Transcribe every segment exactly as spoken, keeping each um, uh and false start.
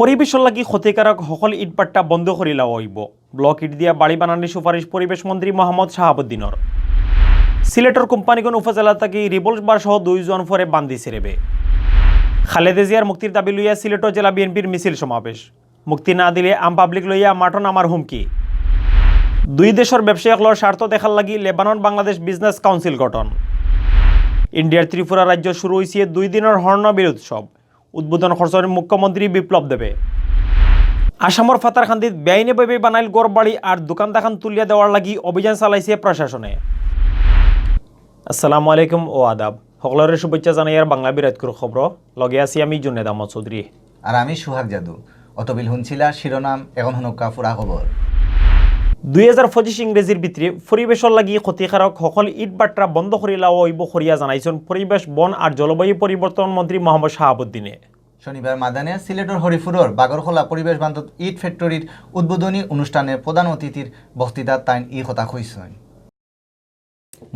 পরিবেশর লাগি ক্ষতিকারক হকল ইট ভাট্টা বন্ধ করিলাওয়া অইবো। ব্লক ইট দিয়া বাড়ি বানানির সুপারিশ পরিবেশ মন্ত্রী মোহাম্মদ শাহাবুদ্দিনর। সিলেটর কোম্পানীগঞ্জ উপজেলা থাকি রিভলভার সহ দুই জোয়ান ফুয়ারে বান্ধিছে রেবে। খালেদা জিয়ার মুক্তির দাবি লইয়া সিলেটর জেলা বিএনপির মিছিল সমাবেশ। মুক্তি না দিলে আম পাবলিক লইয়া মাঠো নামার হুমকি। দুই দেশর ব্যবসায়ী অকলর স্বার্থ দেখার লাগি লেবানন বাংলাদেশ বিজনেস কাউন্সিল গঠন। ইন্ডিয়ার ত্রিপুরা রাজ্য শুরু অইছে দুই দিনর হর্নবিল উৎসব। উদ্বোধন করছইন মুখ্যমন্ত্রী বিপ্লব দেবে। আসামর পাথারকান্দিত বেআইনিভাবে বানাইল ঘরবাড়ি আর দোকান দাখান তুলিয়া দেওয়ার লাগি অভিযান চালাইছে প্রশাসনে। আসসালামু আলাইকুম ও আদাব। হকলরে শুভেচ্ছা জানাইয়ার বাংলা বিরাটকুর খবর। লগে আছি আমি জুনেদ আহমদ চৌধুরী। আর আমি সুহাগ জাদু। অতবিল হুনছিলা শিরোনাম, এখন হুনুক্কা ফুরা খবর। দুই হাজার পঁচিশ ইংরেজির ভিতরে পরিবেশর লাগি ক্ষতিকারক হকল ইট ভাট্টা বন্ধ করিলাওয়া অইবো করিয়া জানাইছইন পরিবেশ, বন আর জলবায়ু পরিবর্তন মন্ত্রী মোহাম্মদ শাহাবুদ্দিনে। শনিবার মাদানে সিলেটর হরিপুরর বাগরখোলা পরিবেশ বান্ধব ইট ফ্যাক্টরির উদ্বোধনী অনুষ্ঠানে প্রধান অতিথির বক্তৃতাত তাইন ই কথা কইছইন।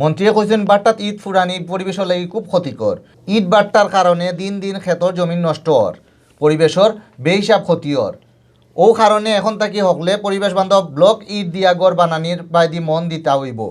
মন্ত্রীয়ে কইছইন, ভাট্টাত ইট ফুরানি পরিবেশর লাগি খুব ক্ষতিকর। ইট ভাট্টার কারণে দিন দিন খেতর জমিন নষ্ট অর, পরিবেশর বেহিসাব ক্ষতি অর। অউ কারণে এখন থাকি হকলে পরিবেশ বান্ধব ব্লক ইট দিয়া ঘর বানানির বায়দি মন দিতা অইবো।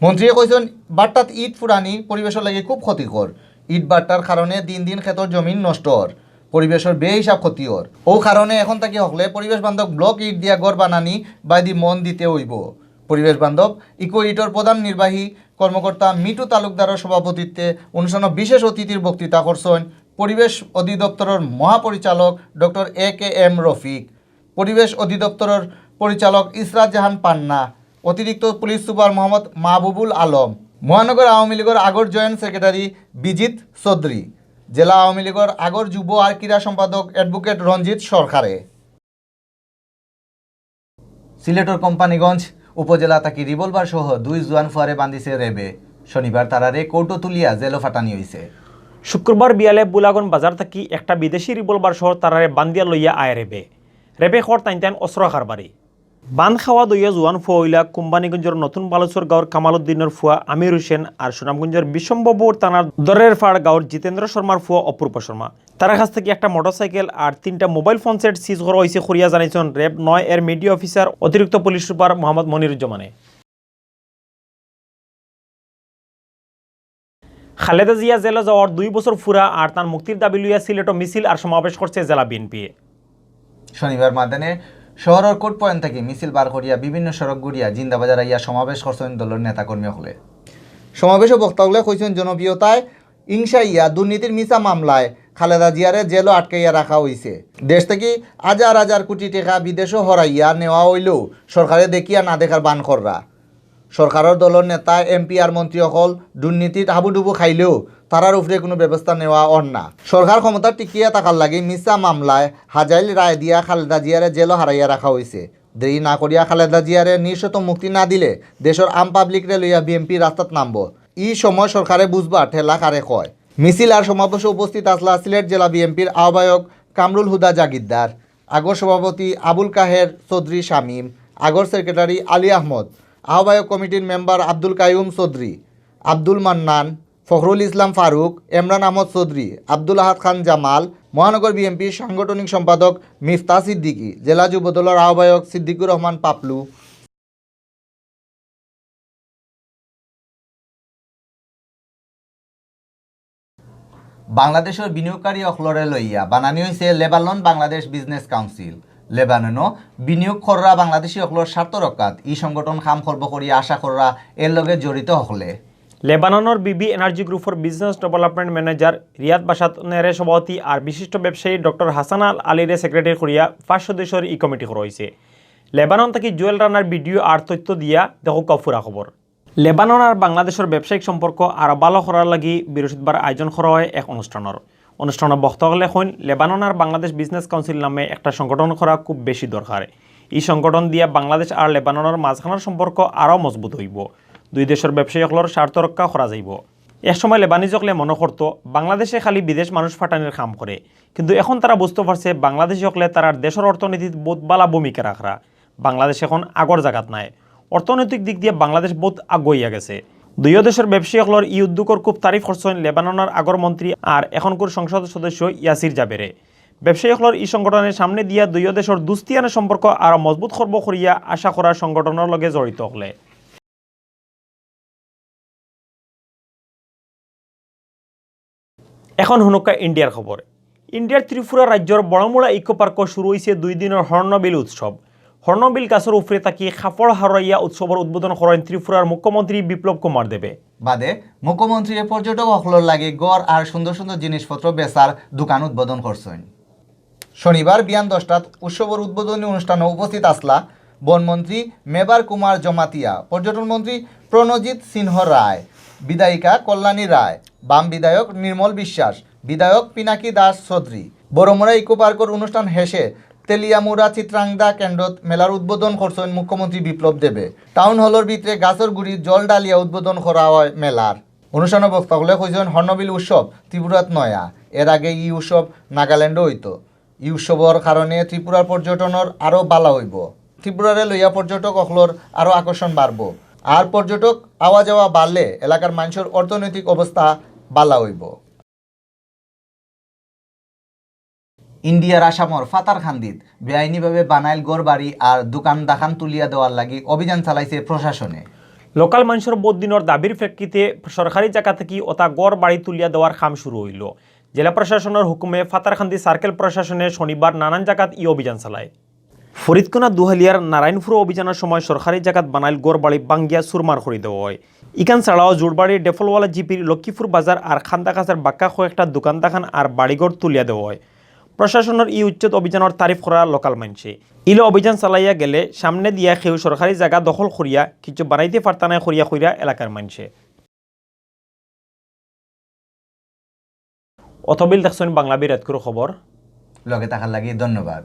মন্ত্রীয়ে কইছইন, ভাট্টাত ইট ফুরানি পরিবেশর লাগি খুব ক্ষতিকর। ইট ভাট্টার কারণে দিন দিন খেতর জমিন নষ্ট অর, পরিবেশর বেহিসাব ক্ষতি অর। অউ কারণে এখন থাকি হকলে পরিবেশ বান্ধব ব্লক ইট দিয়া ঘর বানানি বায়দি মন দিতে অইবো। পরিবেশ বান্ধব ইকো ইটর প্রধান নির্বাহী কর্মকর্তা মিঠু তালুকদারর সভাপতিত্বে অনুষ্ঠানো বিশেষ অতিথির বক্তৃতা করছইন পরিবেশ অধিদপ্তরর মহাপরিচালক doctor A K M Rafiq, পরিবেশ অধিদপ্তরর পরিচালক ইসরাত জাহান পান্না, অতিরিক্ত পুলিশ সুপার মোহাম্মদ মাহবুবুল আলম, মহানগর আওয়ামী লীগর আগর জয়েন্ট সেক্রেটারি বিজিত চৌধুরী, জেলা আওয়ামী লীগর আগর যুব আর ক্রীড়া সম্পাদক অ্যাডভোকেট রঞ্জিত সরকারে। সিলেটর কোম্পানীগঞ্জ উপজেলা থাকি রিভলভার সহ দুই জোয়ান ফুয়ারে বান্ধিছে রেবে। শনিবার তারারে কোর্টো তুলিয়া জেলো ফাটানি অইছে। শুক্রবার বিয়ালে বুলাগন বাজার থাকি একটা বিদেশি রিভলভার সহ তারারে বান্ধিয়া লইয়া আয় রেবে। রেবে খর তাইন তাইন অস্ত্র কারবারি। বান খাওয়া দুইও জোয়ান ফুয়া অইলা কোম্পানীগঞ্জর নতুন বালুচর গাঁওর কামাল উদ্দিনর ফুয়া আমির হোসেন আর সুনামগঞ্জর বিশ্বম্ভরপুর থানার দরেরপাড় গাঁওর জিতেন্দ্র শর্মার ফুয়া অপূর্ব শর্মা। তারার কাছ থাকি একটা মোটরসাইকেল আর তিনটা মোবাইল ফোন সেট সিজ করা অইছে করিয়া জানাইছইন র‍্যাব নয় এর মিডিয়া অফিসার অতিরিক্ত পুলিশ সুপার মোহাম্মদ মনিরুজ্জামানে। খালেদা জিয়া জেলো যাওয়ার দুই বছর ফুরা আর তান মুক্তির দাবি লইয়া সিলেটো মিছিল আর সমাবেশ করছে জেলা বিএনপি। শনিবার মাদানে শহরর কোর্ট পয়েন্ট থাকি মিছিল বার করিয়া বিভিন্ন সড়ক ঘুরিয়া জিন্দাবাজার আইয়া সমাবেশ করছইন দলর নেতাকর্মী অকলে। সমাবেশো বক্তা অকলে কইছইন, জনপ্রিয়তায় ইংসাইয়া দুর্নীতির মিছা মামলায় খালেদা জিয়ারে জেলো আটকাইয়া রাখা অইছে। দেশ থাকি হাজার হাজার কোটি টেকা বিদেশো হরাইয়া নেওয়া অইলেও সরকারে দেখিয়া না দেখার ভান কররা। সরকারর দলর নেতা, এমপি আর মন্ত্রী অকল দুর্নীতিত হাবুডুবু খাইলেও তারার উপরে কুনু ব্যবস্থা নেওয়া অর না। সরকার ক্ষমতাত টিকিয়া থাকার লাগি মিছা মামলায় হাজাইল রায় দিয়া খালেদা জিয়ারে জেলো হারাইয়া রাখা অইছে। দেরি না করিয়া খালেদা জিয়ারে নিঃশর্ত মুক্তি না দিলে দেশর আম পাবলিকরে লইয়া বিএনপি রাস্তাত নামবো। ই সময় সরকারে বুঝবা ঠেলা কারে কয়। মিছিল আর সমাবেশো উপস্থিত আছলা সিলেট জেলা বিএনপির আহ্বায়ক কামরুল হুদা জাগিরদার, আগর সভাপতি আবুল কাহের চৌধুরী শামীম, আগর সেক্রেটারি আলী আহমদ, আহ্বায়ক কমিটির মেম্বার আব্দুল কাইয়ুম চৌধুরী, আব্দুল মান্নান, ফখরুল ইসলাম ফারুক, এমরান আহমদ চৌধুরী, আব্দুল আহাদ খান জামাল, মহানগর বিএনপির সাংগঠনিক সম্পাদক মিফতা সিদ্দিকী, জেলা যুবদলর আহ্বায়ক সিদ্দিকুর রহমান পাপলু। বাংলাদেশর বিনিয়োগকারী অকলরে লইয়া বানানি অইছে লেবানন বাংলাদেশ বিজনেস কাউন্সিল। লেবাননো বিনিয়োগ কররা বাংলাদেশি অকলর স্বার্থ রক্ষাত ই সংগঠন কাম করবো করি আশা কররা এর লগে জড়িত অকলে। লেবাননর বিবি এনার্জি গ্রুপর বিজনেস ডেভেলপমেন্ট ম্যানেজার রিয়াদ বাসাতনেরে সভাপতি আর বিশিষ্ট ব্যবসায়ী ডক্টর হাসান আল আলীরে সেক্রেটারি করিয়া পাঁচ সদস্যর ই কমিটি করা অইছে। লেবানন থাকি জুয়েল রানার ভিডিও আর তথ্য দিয়া দেখউক্কা ফুরা খবর। লেবানন আর বাংলাদেশর ব্যবসায়িক সম্পর্ক আরো ভালো করার লাগি বৃহস্পতিবার আয়োজন করা অয় এক অনুষ্ঠানর। অনুষ্ঠানো বক্তা অকলে কইন, লেবানন আর বাংলাদেশ বিজনেস কাউন্সিল নামে একটা সংগঠন করা খুব বেশি দরকার। ই সংগঠন দিয়া বাংলাদেশ আর লেবাননর মাঝখানর সম্পর্ক আরো মজবুত অইবো। দুই দেশর ব্যবসায়ী অকলর স্বার্থ রক্ষা করা যাইবো। এক সময় লেবানিজ অকলে মনো করতো বাংলাদেশে খালি বিদেশ মানুষ ফাটানির কাম করে, কিন্তু এখন তারা বুঝতো পারছে বাংলাদেশি অকলে তারার দেশর অর্থনীতিত বউত ভালা ভূমিকা রাখরা। বাংলাদেশ এখন আগর জাগাত নাই, অর্থনৈতিক দিক দিয়া বাংলাদেশ বউত আগুয়াইয়া গেছে। দুইও দেশর ব্যবসায়ী অকলর ই উদ্যোগর খুব তারিফ করছইন লেবাননর আগর মন্ত্রী আর এখনকুর সংসদ সদস্য ইয়াসির জাবেরে। ব্যবসায়ী অকলর ই সংগঠনে সামনে দিয়া দুইও দেশর দুস্তিয়ানা সম্পর্ক আরো মজবুত করব করিয়া আশা করা সংগঠনর লগে জড়িত অকলে। এখন হুনুক্কা ইন্ডিয়ার খবর। ইন্ডিয়ার ত্রিপুরা রাজ্যর বড়মুড়া ইকো পার্কো শুরু অইছে দুই দিনর হর্নবিল উৎসব। হর্নবিল গাছর উপরে থাকি কাপড় হারাইয়া উৎসবর উদ্বোধন করেন ত্রিপুরার মুখ্যমন্ত্রী বিপ্লব কুমার দেবে। বাদে মুখ্যমন্ত্রীয়ে পর্যটক অকলর লাগি ঘর আর সুন্দর সুন্দর জিনিসপত্র বেচার দোকান উদ্বোধন করছইন। শনিবার বিয়ান দশটাত উৎসবর উদ্বোধনী অনুষ্ঠানো উপস্থিত আছলা বনমন্ত্রী মেবার কুমার জমাতিয়া, পর্যটন মন্ত্রী প্রণজিৎ সিংহ রায়, বিধায়িকা কল্যাণী রায়, বাম বিধায়ক নির্মল বিশ্বাস, বিধায়ক পিনাকী দাস চৌধুরী। বড়মুড়া ইকো পার্কর অনুষ্ঠান শেষে তেলিয়ামুড়া চিত্রাংদা কেন্দ্রত মেলার উদ্বোধন করছইন মুখ্যমন্ত্রী বিপ্লব দেবে। টাউন হলর ভিতরে গাছর গুড়িত জল ঢালিয়া উদ্বোধন করা অয় মেলার। অনুষ্ঠানো বক্তা অকলে কইছইন হর্নবিল উৎসব ত্রিপুরাত নয়া, এর আগে ই উৎসব নাগাল্যান্ডো অইতো। ই উৎসবর কারণে ত্রিপুরার পর্যটনর আরো বালা অইবো। ত্রিপুরারে লইয়া পর্যটক অকলর আরো আকর্ষণ বাড়বো। আর পর্যটক আওয়া যাওয়া বাড়লে এলাকার মানষর অর্থনৈতিক অবস্থা বালা অইবো। ইন্ডিয়ার আসামর ফাতারকান্দিত বেআইনিভাবে বানাইল ঘর বাড়ি আর দোকান দাখান তুলিয়া দেওয়ার লাগি অভিযান চালাইছে প্রশাসনে। লোকাল মানষর বউত দিনর দাবির প্রেক্ষিতে সরকারি জাগা থাকি অতা ঘর বাড়ি তুলিয়া দেওয়ার কাম শুরু অইলো। জেলা প্রশাসনর হুকুমে ফাতারকান্দি সার্কেল প্রশাসনে শনিবার নানান জাগাত ই অভিযান চালায়। ফরিদকোনা দুহালিয়ার নারায়ণপুর অভিযানর সময় সরকারি জাগাত বানাইল ঘর বাড়ি ভাঙ্গিয়া চুরমার করি দেওয়া অয়। ইখান ছাড়াও জুড়বাড়ির ডেফলওয়ালা জিপির লক্ষ্মীপুর বাজার আর খান্দাকাছার বাক্কা কয়েকটা দোকান দাখান আর বাড়িঘর তুলিয়া দেওয়া অয়। প্রশাসনর ই উচ্ছেদ অভিযানর তারিফ করা লোকাল মানষে। ইলা অভিযান চালাইয়া গেলে সামনে দিয়া কেউ সরকারি জাগা দখল করিয়া কিছু বানাইতে পারতা নায় করিয়া কইরা এলাকার মানষে। অতবিল দেখছইন বাংলা বিরাটকুর খবর। লগে থাকার লাগি ধন্যবাদ।